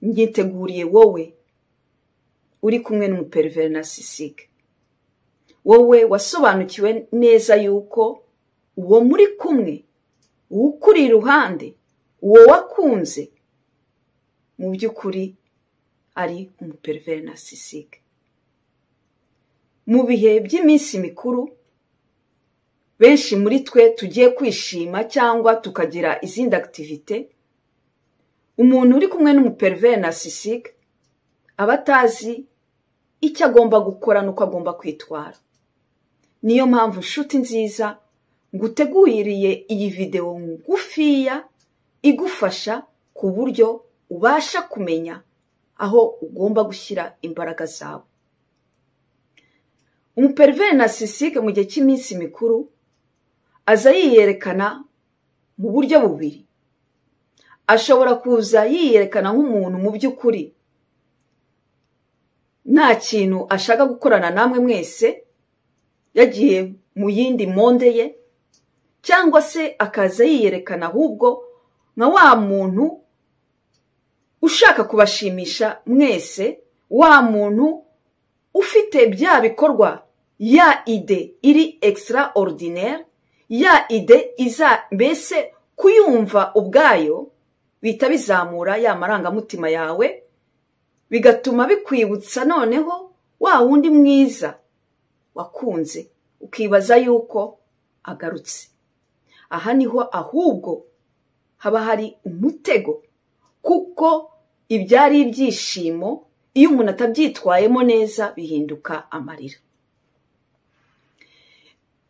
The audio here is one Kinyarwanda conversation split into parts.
Nyiteguriye wowe uri kumwe n'umu pervers narcissique, wowe wasobanukiwe neza yuko uwo muri kumwe, uwukuri iruhande, uwo wakunze mu by'ukuri ari umu pervers narcissique. Mu bihe by'iminsi mikuru, benshi muri twe tugiye kwishima cyangwa tukagira izindi activités, umuntu uri kumwe n'umu pervers narcissique aba atazi icyo agomba gukora n'uko agomba kwitwara. Niyo mpamvu, nshuti nziza, nguteguriye iyi videwo ngufiya igufasha ku buryo ubasha kumenya aho ugomba gushyira imbaraga zawe. Umu pervers narcissique mu gihe cy'iminsi mikuru aza yiyerekana mu buryo bubiri. Ashobora kuza yiyerekana nk'umuntu mu by'ukuri nta kintu ashaka gukorana namwe mwese, yagiye mu yindi monde ye, cyangwa se akaza yiyerekana ahubwo nka wa muntu ushaka kubashimisha mwese, wa muntu ufite bya bikorwa, ya idée iri extraordinaire, ya idée iza mbese kuyumva ubwayo bihita bizamura ya marangamutima yawe, bigatuma bikwibutsa noneho wa wundi mwiza wakunze, ukibaza yuko agarutse. Aha niho ahubwo haba hari umutego, kuko ibyari ibyishimo iyo umuntu atabyitwayemo neza bihinduka amarira.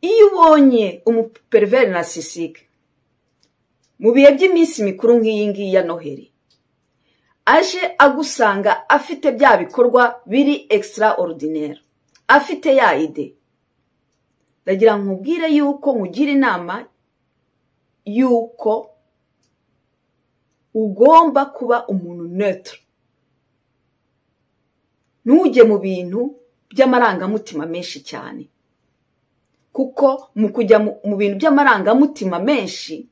Iyo ubonye umu pervers narcissique mu bihe by'iminsi mikuru nk'iyi ngiyi ya Noheli aje agusanga afite bya bikorwa biri extraordinaire, afite ya idée, ndagira nkubwire yuko nkugira inama yuko ugomba kuba umuntu neutre, ntujye mu bintu by'amarangamutima menshi cyane, kuko mu kujya mu bintu by'amarangamutima menshi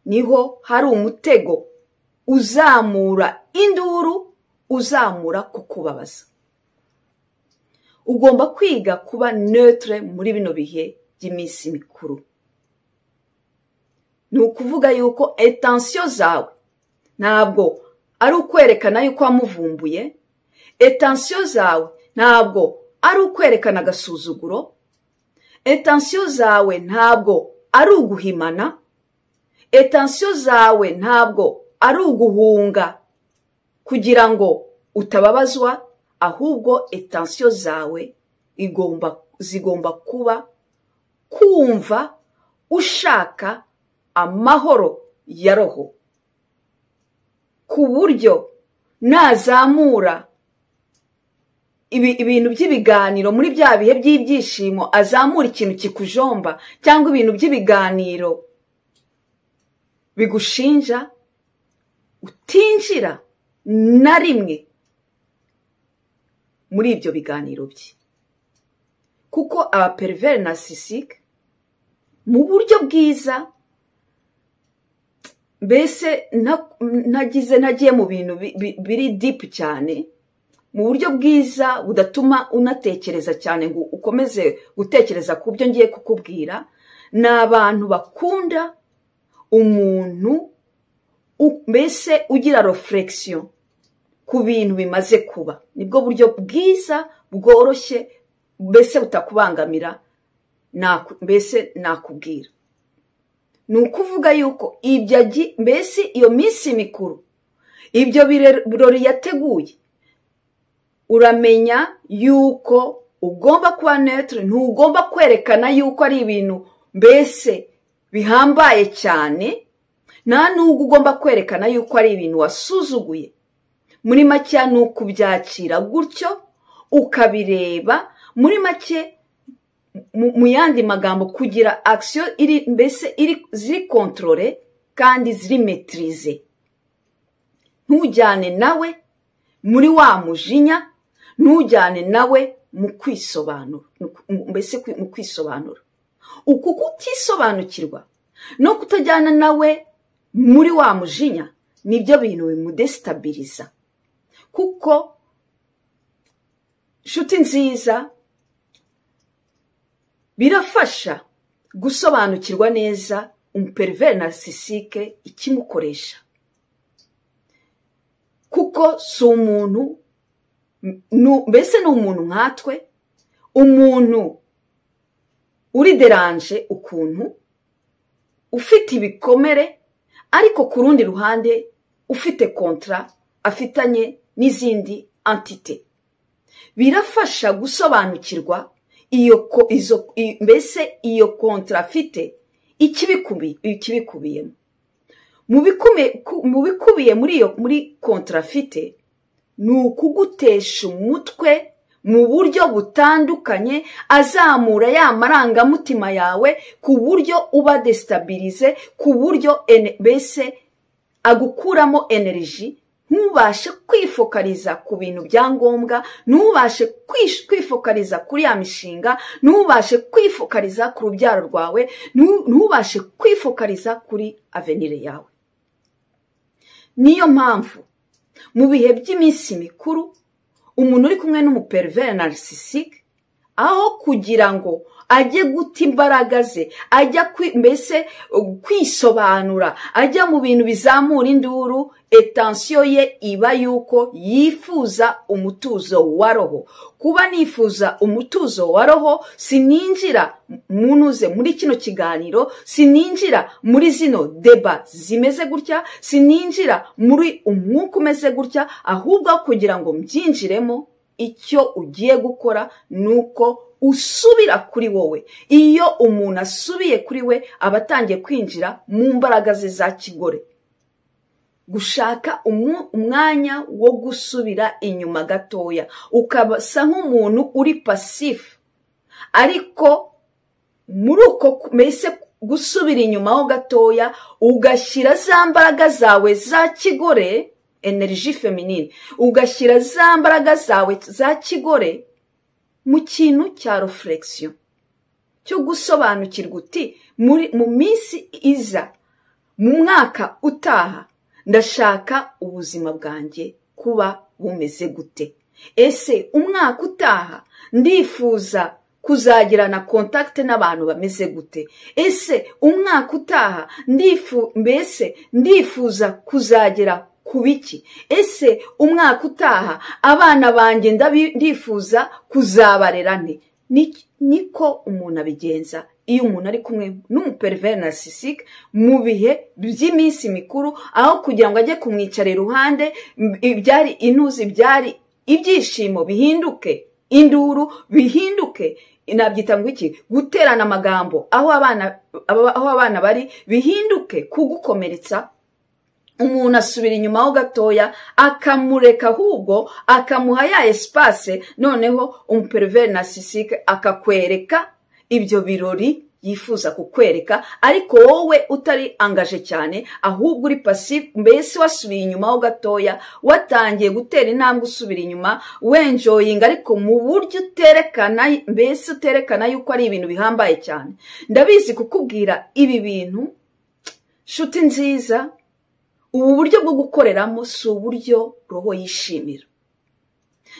niho hari umutego uzamura induru, uzamura kukubabaza. Ugomba kwiga kuba neutre muri bino bihe by'iminsi mikuru. Ni ukuvuga yuko intention zawe ntabwo ari ukwerekana yuko wamuvumbuye, intention zawe ntabwo ari ukwerekana agasuzuguro, intention zawe ntabwo ari uguhimana, intention zawe ntabwo ari uguhunga kugira ngo utababazwa, ahubwo intention zawe zigomba kuba kumva ushaka amahoro ya roho, ku buryo nazamura ibintu by'ibiganiro muri bya bihe by'ibyishimo, azamura ikintu kikujomba cyangwa ibintu by'ibiganiro bigushinja, utinjira na rimwe muri ibyo biganiro bye. Kuko aba pervers narcissique mu buryo bwiza, mbese ntagize ntagiye mu bintu biri deep cyane, mu buryo bwiza budatuma unatekereza cyane ngo ukomeze gutekereza ku byo ngiye kukubwira, ni abantu bakunda umuntu mbese ugira réflexion ku bintu bimaze kuba. Nibwo buryo bwiza bworoshye mbese butakubangamira mbese nakubwira. Ni ukuvuga yuko ibyo mbese iyo minsi mikuru, ibyo birori yateguye, uramenya yuko ugomba kuba neutre, ntugomba kwerekana yuko ari ibintu mbese bihambaye cyane, nta nubwo ugomba kwerekana yuko ari ibintu wasuzuguye. Muri make ni ukubyakira gutyo ukabireba. Muri make, mu yandi magambo, kugira action iri mbese iri ziri contrôlée kandi ziri maîtrisée, ntujyane nawe muri wa mujinya, ntujyane nawe mu kwisobanura, mbese mu kwisobanura uku kutisobanukirwa no kutajyana nawe muri wa mujinya. Nibyo bintu bimudesitabiliza. Kuko nshuti nziza, birafasha gusobanukirwa neza umupervers narcissiste ikimukoresha, kuko si umuntu, mbese ni umuntu nkatwe, umuntu uri dérangé ukuntu, ufite ibikomere, ariko ku rundi ruhande ufite contrat afitanye n'izindi entités. Birafasha gusobanukirwa iyo izo, mbese iyo contrat afite ikibikubiyemo. Mu bikubiye muri contrat afite ni ukugutesha umutwe mu buryo butandukanye, azamura ya marangamutima yawe ku buryo uba déstabilisé, ku buryo mbese agukuramo énergie, ntubashe kwifokaliza ku bintu bya ngombwa, ntubashe kwifokaliza kuri ya mishinga, ntubashe kwifokaliza ku rubyaro rwawe, ntubashe kwifokaliza kuri avenir yawe. Niyo mpamvu mu bihe by'iminsi mikuru umuntu uri kumwe n'umupervers narcissiste, aho kugira ngo ajye guta imbaraga ze, ajya mbese kwisobanura, ajya mu bintu bizamura induru, intention ye iba yuko yifuza umutuzo wa roho. Kuba nifuza umutuzo wa roho, sininjira munuze muri kino kiganiro, sininjira muri zino débats zimeze gutya, sininjira muri umwuka umeze gutya. Ahubwo kugira ngo mbyinjiremo, icyo ugiye gukora ni uko usubira kuri wowe. Iyo umuntu asubiye kuri we, aba atangiye kwinjira mu mbaraga ze za kigore. Gushaka umwanya wo gusubira inyuma gatoya, ukabasa nk'umuntu uri passif, ariko muri uko mbese gusubira inyuma ho gatoya, ugashyira za mbaraga zawe za kigore, énergie féminine, ugashyira za mbaraga zawe za kigore mu kintu cya réflexion, cyo gusobanukirwa uti: "Mu minsi iza, mu mwaka utaha, ndashaka ubuzima bwanjye kuba bumeze gute? Ese umwaka utaha ndifuza kuzagirana contact n'abantu bameze gute? Ese umwaka utaha mbese ndifuza kuzagera ku biki? Ese umwaka utaha abana banjye ndifuza kuzabarera nte?" Niko umuntu abigenza iyo umuntu ari kumwe n'umupervers narcissiste mu bihe by'iminsi mikuru. Aho kugira ngo ajye kumwicara iruhande, ibyari intuzi, byari ibyishimo, bihinduke induru, bihinduke, nabyita ngo iki, guterana amagambo aho abana bari, bihinduke kugukomeretsa, umuntu asubira inyuma ho gatoya, akamureka, ahubwo akamuha ya espace. Noneho umupervers narcissiste akakwereka ibyo birori yifuza kukwereka, ariko wowe utari engagé cyane, ahubwo uri passif, mbese wasubiye inyuma ho gatoya, watangiye gutera intambwe usubira inyuma, wenjoyinga, ariko mu buryo uterekana, mbese uterekana yuko ari ibintu bihambaye cyane. Ndabizi, kukubwira ibi bintu, nshuti nziza, ubu buryo bwo gukoreramo si uburyo roho yishimira.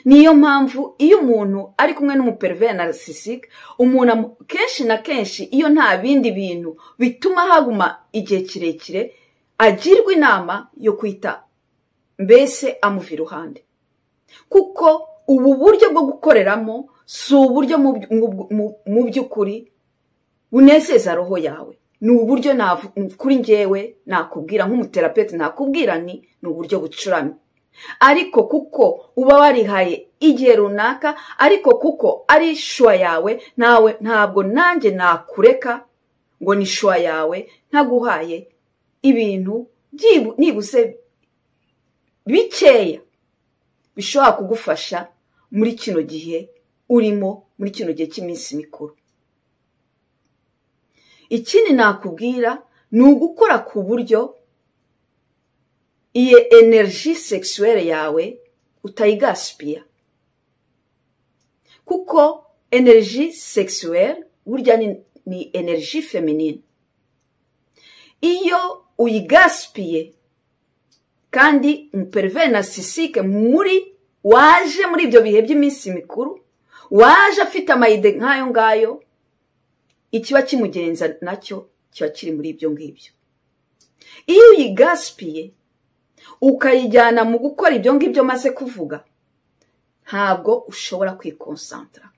Niyo mpamvu iyo umuntu ari kumwe n'umupervers narcissiste, umuntu kenshi na kenshi, iyo nta bindi bintu bituma haguma igihe kirekire, agirwa inama yo kwita mbese amuva iruhande, kuko ubu buryo bwo gukoreramo si uburyo mu by'ukuri bunezeza roho yawe. Ni uburyo kuri ngewe nakubwira nk'umuthérapeute, nakubwira ni uburyo bucuramye. Ariko kuko uba warihaye igihe runaka, ariko kuko ari choix yawe, nawe ntabwo nanjye nakureka ngo ni choix yawe ntaguhaye ibintu nibuze bikeya bishobora kugufasha muri kino gihe urimo, muri kino gihe cy'iminsi mikuru. Ikindi nakubwira ni ugukora ku buryo iyi énergie sexuelle yawe utayigasipiya, kuko énergie sexuelle burya ni énergie féminine. Iyo uyigasipiye Kandi umupervers narcissique muri waje muri ibyo bihe by'iminsi mikuru, waje afite ama idées nk'ayo ngayo, ikiba kimugenza nacyo kiba kiri muri ibyo ngibyo. Iyo uyigaspillé ukayijyana mu gukora ibyo ngibyo maze kuvuga, ntabwo ushobora kwiconcentrer,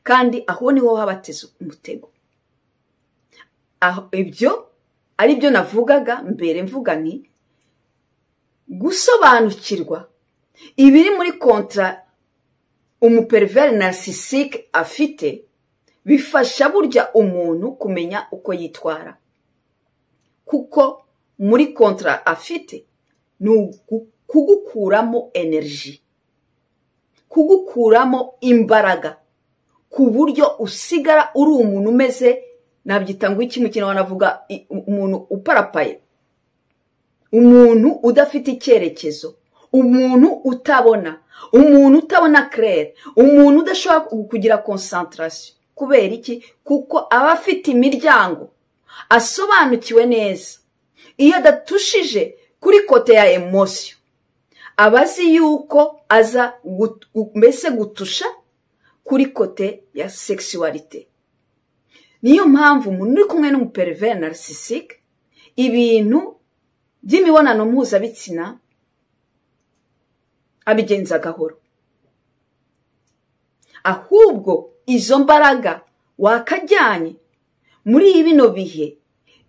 kandi aho niho habateze umutego. Aho ibyo ari byo navugaga mbere, mvuga nti gusobanukirwa ibiri muri contrat umupervers narcissique afite bifasha burya umuntu kumenya uko yitwara, kuko muri contrat afite ni kugukuramo énergie, kugukuramo imbaraga, ku buryo usigara uri umuntu umeze, nabyita ngo iki mu kinyarwanda, navuga umuntu uparapaye, umuntu udafite icyerekezo, umuntu utabona, umuntu utabona clair, umuntu udashobora kugira concentration. Kubera iki? Kuko aba afite imiryango asobanukiwe neza. Iyo adatushije kuri côté ya émotion, aba azi yuko aza mbese gutusha kuri côté ya sexualité. Niyo mpamvu umuntu uri kumwe n'umupervers narcissique, ibintu by'imibonano mpuzabitsina abigenza gahoro. Ahubwo izo mbaraga wakajyanye muri bino bihe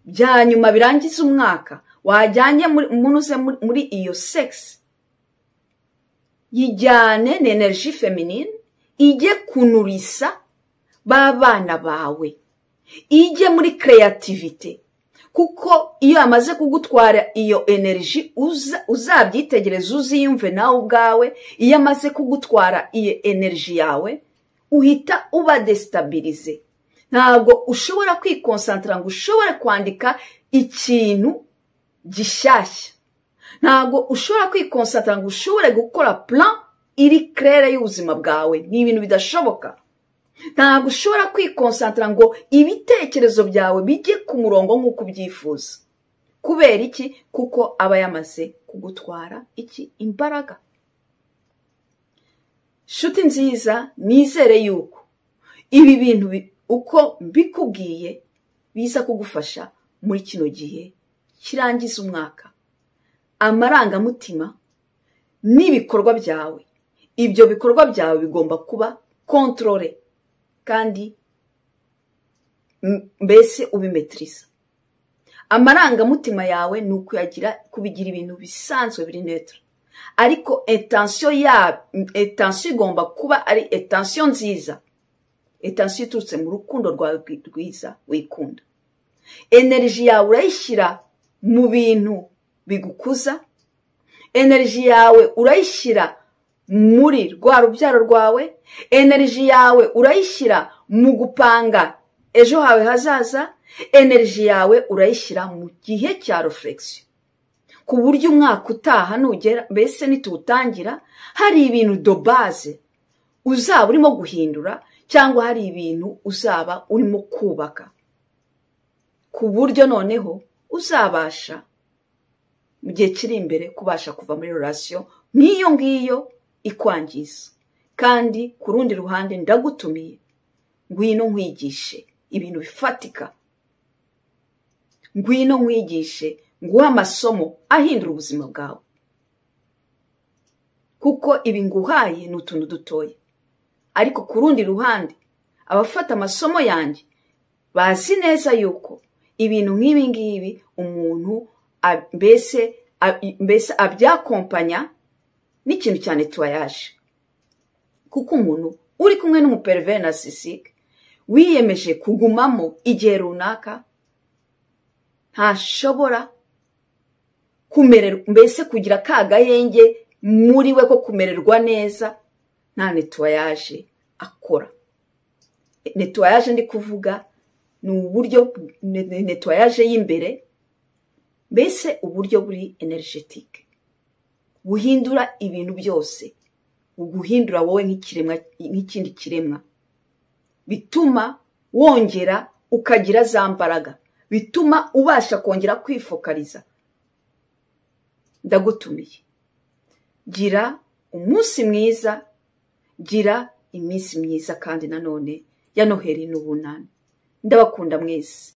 bya nyuma birangiza umwaka, wajyanye munuze muri iyo sexe, yijyane ni énergie féminine, ijye kunurisa ba bana bawe, ijye muri créativité. Kuko iyo amaze kugutwara iyo énergie, uzabyitegereza, uziyumve nawe ubwawe, iyo amaze kugutwara iyo énergie yawe, uhita uba déstabilisé. Ntabwo ushobora kwiconcentrer ngo ushobore kwandika ikintu gishyashya, ntabwo ushobora kwiconcentrer ngo ushobore gukora plan iri claire y'ubuzima bwawe. Ni ibintu bidashoboka. Ntabwo ushobora kwiconcentrer ngo ibitekerezo byawe bijye ku murongo nk'uko ubyifuza. Kubera iki? Kuko aba yamaze kugutwara iki? Imbaraga. Shuti nziza, nizere yuko ibi bintu uko mbikubwiye biza kugufasha muri kino gihe kirangiza umwaka. Amarangamutima n'ibikorwa byawe, ibyo bikorwa byawe bigomba kuba contrôlé kandi mbese ubimaîtriza. Amarangamutima yawe ni ukuyagira, kubigira ibintu bisanzwe biri neutre, ariko intention ya intention igomba kuba ari intention nziza, intention iturutse mu rukundo rwawe rwiza wikunda. Énergie yawe urayishyira mu bintu bigukuza, énergie yawe urayishyira muri rwa rubyaro rwawe, énergie yawe urayishyira mu gupanga ejo hawe hazaza, énergie yawe urayishyira mu gihe cya réflexion, ku buryo umwaka utaha nugera, mbese nituwutangira, hari ibintu de base uzaba urimo guhindura cyangwa hari ibintu uzaba urimo kubaka, ku buryo noneho uzabasha mu gihe kiri imbere kubasha kuva muri relation nk'iyo ngiyo ikwangiza. Kandi ku rundi ruhande ndagutumiye, ngwino nkwigishe ibintu bifatika, ngwino nkwigishe, nguhe amasomo ahindura ubuzima bwawe, kuko ibi nguhaye ni utuntu dutoya. Ariko ku rundi ruhande, abafata amasomo yanjye bazi neza yuko ibintu nk'ibi ngibi umuntu mbese abyaccompagna n'ikintu cya nettoyage, kuko umuntu uri kumwe n'umupervers narcissique wiyemeje kugumamo igihe runaka ntashobora kumererwa, mbese kugira ka gahenge muri we ko kumererwa neza nta nettoyage akora. Nettoyage ndi kuvuga ni uburyo nettoyage y'imbere, mbese uburyo buri énergétique buhindura ibintu byose, buguhindura wowe nk'ikiremwa, nk'ikindi kiremwa, bituma wongera ukagira za mbaraga, bituma ubasha kongera kwifocaliza. Ndagutumiye. Gira umunsi mwiza, gira iminsi myiza kandi nanone ya Noheli n'Ubunani. Ndabakunda mwese.